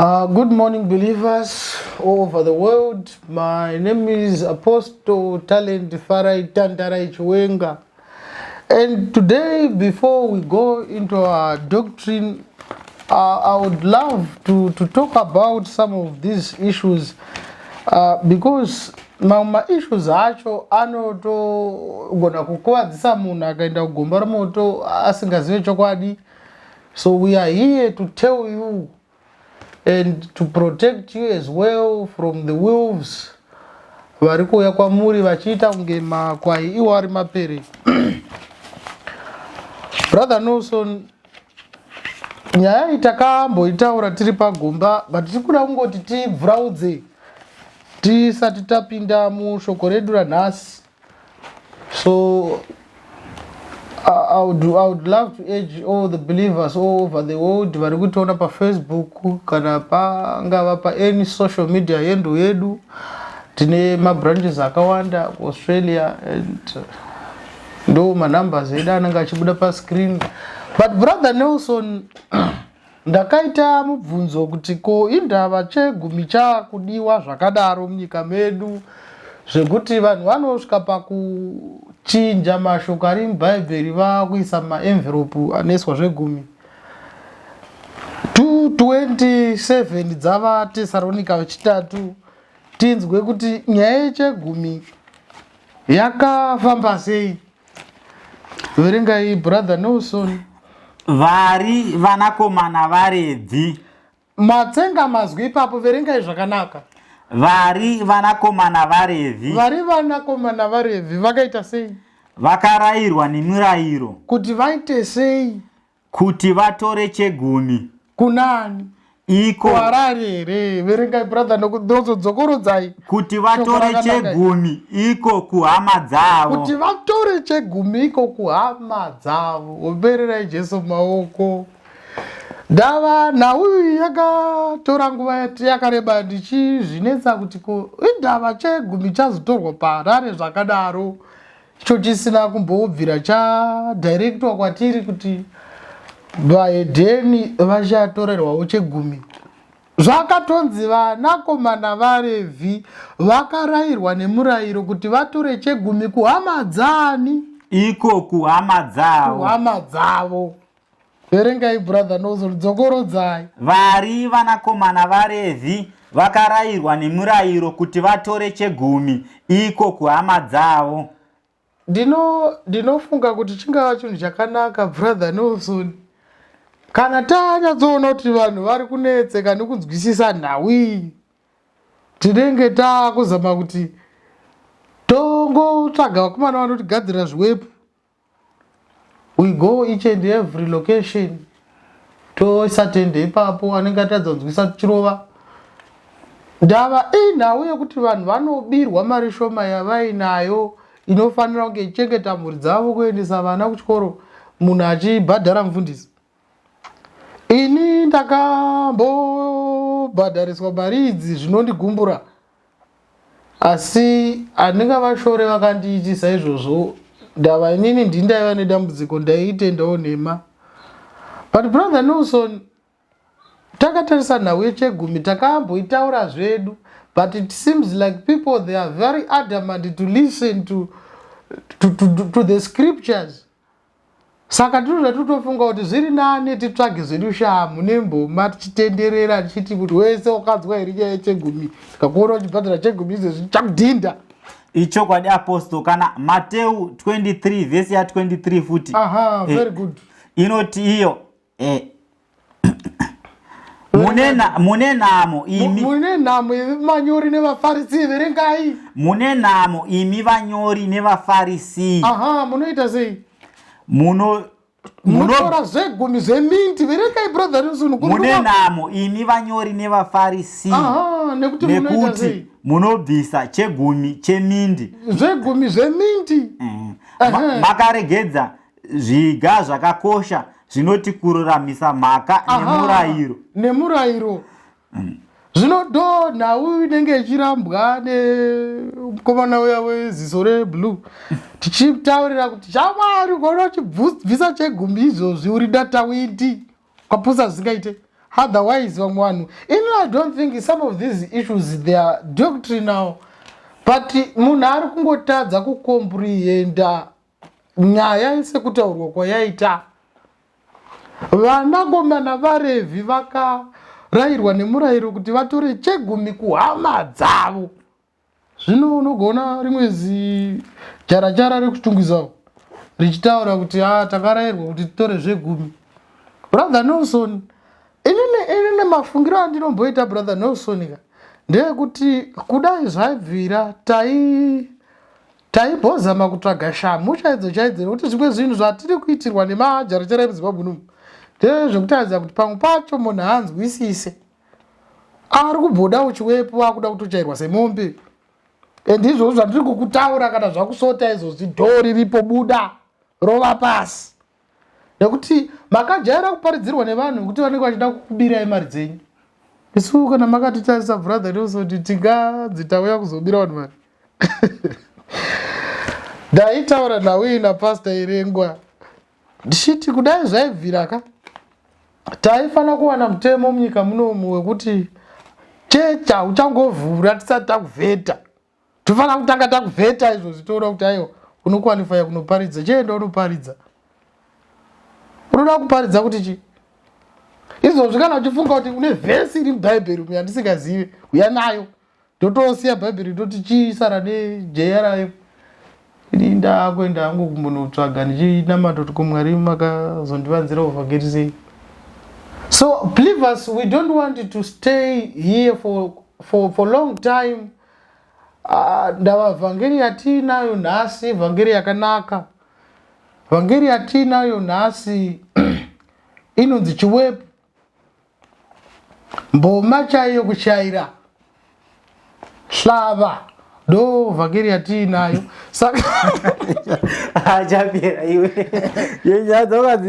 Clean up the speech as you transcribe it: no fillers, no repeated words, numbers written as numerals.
Good morning, believers all over the world. My name is Apostle Talent Farai Tandarai Chiwenga. And today, before we go into our doctrine, I would love to talk about some of these issues because mamwe maissues acho anotogona kukuvadzisa munhu akaenda kugomba remoto asingazive chokwadi. So we are here to tell you and to protect you as well from the wolves vari kuuya kwamuri vachiita kunge makwai, iwo ari mapere. Brother Nelson, nyaya iyi takamboitaura tiri pagomba, but tiri kuda kungoti tibvuraudze tisati tapinda mushoko redu ranhasi. So I would love to urge all the believers all over the world vari kutiona paFacebook kana pangava paany social media yedu yedu. Tine mabranches akawanda kuAustralia and ndo manumbers edu anenge achibuda pascreen. But Brother Nelson, ndakaita mubvunzo kuti ko indava chegumi chakudiwa zvakadaro munyika medu, zvekuti vanhu vanosvika pakuchinja mashoko ari mubhaibheri vakuisa mumaenvelope anoiswa zvegumi? 227 dzavaTesaronika vechitatu, tinzwe kuti nyaya yechegumi yakafamba sei. Verengai, Brother Nelson. Vari vanakomana vaRevhi. Matsenga mazwi ipapo, verengai zvakanaka. Vari vanakomana vaRevhi. Vari vanakomana vaRevhi vakaita sei? Vakarayirwa nemirayiro. Kuti vaite sei? Kuti vatore chegumi. Kunani? Iko. Kuharare here? Verengai, brother nozodzokorodzai. Kuti vatore chegumi iko kuhama dzavo. Kuti vatore chegumi iko kuhama dzavo. Ombererai Jesu maoko. Ndava nhau iyi yakatora nguva yakareba ndichizvinetsa kuti ko indava chegumi chazotorwa paHarare zvakadaro, icho chisina kumbobvira chadirectwa kwatiri kuti vahedheni vachatorerwawo chegumi. Zvakatonzi vanakomana vaRevhi vakarayirwa nemurayiro kuti vatore chegumi kuhama dzani? Iko kuhama dzavo. Kuhama dzavo. Verengai, Brother Nelson, dzokorodzai. Vari vanakomana vaRevhi vakarayirwa nemurayiro kuti vatore chegumi iko kuhama dzavo. Ndinofunga kuti chingava chinhu chakanaka, Brother Nelson, kana tanyatsoona kuti vanhu vari kunetseka nekunzwisisa nhau iyi, tinenge taakuzama kuti tongotsvaga vakomana vanotigadzirira zviwepu. We go each and every location, toisa tende ipapo, anenge atadza kunzwisa tichirova. Ndava inhau yekuti vanhu vanobirwa mari shoma yavainayo inofanira kunge ichengeta mhuri dzavo, kuendesa vana kuchikoro, munhu achibhadhara mufundisi. Ini ndakambobhadhariswa mari idzi, zvinondigumbura, asi handingavashore vakandiitisa izvozvo. Ndava inini ndindaiva nedambudziko, ndaiitendawo nhema. But Brother Nelson, takatarisa nhau yechegumi, takamboitaura zvedu, but it seems like people, they are very adamant to listen to the scriptures. Saka tiri zvatotofunga kuti zviri nane titsvage zvedu shamu nemboma, tichitenderera tichiti kuti wese wakanzwa here nyaya yechegumi? Tikakuona uchibhadhara chegumi izvezvi, chakudhinda. Ichokwadi, Apostle. Kana Mateu 23 vhesi ya23 futi. Aha, very good. Inoti iyo mune nhamo imi. Mune nhamo imi manyori nevaFarisi. Verengai. Mune nhamo imi vanyori nevaFarisi. Aha, munoita sei? Muno Munotora zvegumi zvemindi. Verengai, Brother Nelson. Mune nhamo imi vanyori nevaFarisi. Aha, nekuti munoita nekuti sei? Munobvisa chegumi chemindi. Zvegumi zvemindi. Makaregedza zviga zvakakosha zvinoti kururamisa mhaka nemurayiro. Nemurayiro. Zvino ndo nhau inenge ichirambwa nemukomana uya weziso reblue, tichitaurira kuti shamwari, ukaona uchibvisa chegumi izvozvi, uri datawindi, kwapusa zvisingaite. Otherwise vamwe vanhu, ini I don't think some of these issues, they are doctrinal, but munhu ari kungotadza kucomprehenda nyaya sekutaurwa kwayaita. Vanakomana vaRevhi vakarayirwa nemurayiro kuti vatore chegumi kuhama dzavo. Zvino unogona rimwe zijarachara rekuchitungwizawo richitaura kuti a, takarayirwa kuti titore zvegumi. Brother Nelson, inini mafungiro andinomboita, Brother Nelson, ka ndeyekuti kudai zvaibvira taimbozama kutsvaga shamhu chaidzo chaidzo, nekuti zvimwe zvinhu zvatiri kuitirwa nemajarachara emuZimbabwe unomu ndezvekutaridza kuti pamwe pacho munhu haanzwisise, ari kumboda uchiwepo, akuda kutochairwa semombe. And izvozvo zvandiri kukutaura, kana zvakusota izvozvi, dhoo riripo, buda, rova pasi, nekuti makajaira kuparidzirwa nevanhu vekuti vanenge vachida kukubirai mari dzenyu. Isu kana makatitarisa, Brother Nelson, tinganzi tauya kuzobira vanhu mari? Ndaitaura nhau napastor Irengwa ndichiti kudai zvaibvira ka, taifanira kuwana mutemo munyika munomu wekuti chechi hauchangovhura tisati takuvheta. Tofanira kutanga takuvheta izvozvi, toona kuti aiwa, unoqualifya kunoparidza, chienda unoparidza. Unoda kuparidza kuti chi izvozvi? Kana uchifunga kuti une vhesi iri mubhaibheri umu yandisingazive, uya nayo, totosiya bhaibheri, toti chiisara nejeya rayo. Ini ndakuenda hangu kumbonotsvaga ndichinamata kuti kuMwari makazondivanzira uvhangeri sei. So believers, we don't want to stay here for long time. Ndava vhangeri yatiinayo nhasi, vhangeri yakanaka. Vhangeri yatiinayo nhasi inonzi chiwepu, mboma chaiyo, kushaira hlava, ndo vhangeri yatiinayo. Saka Achapera iwe, yenyaya dzakadzi.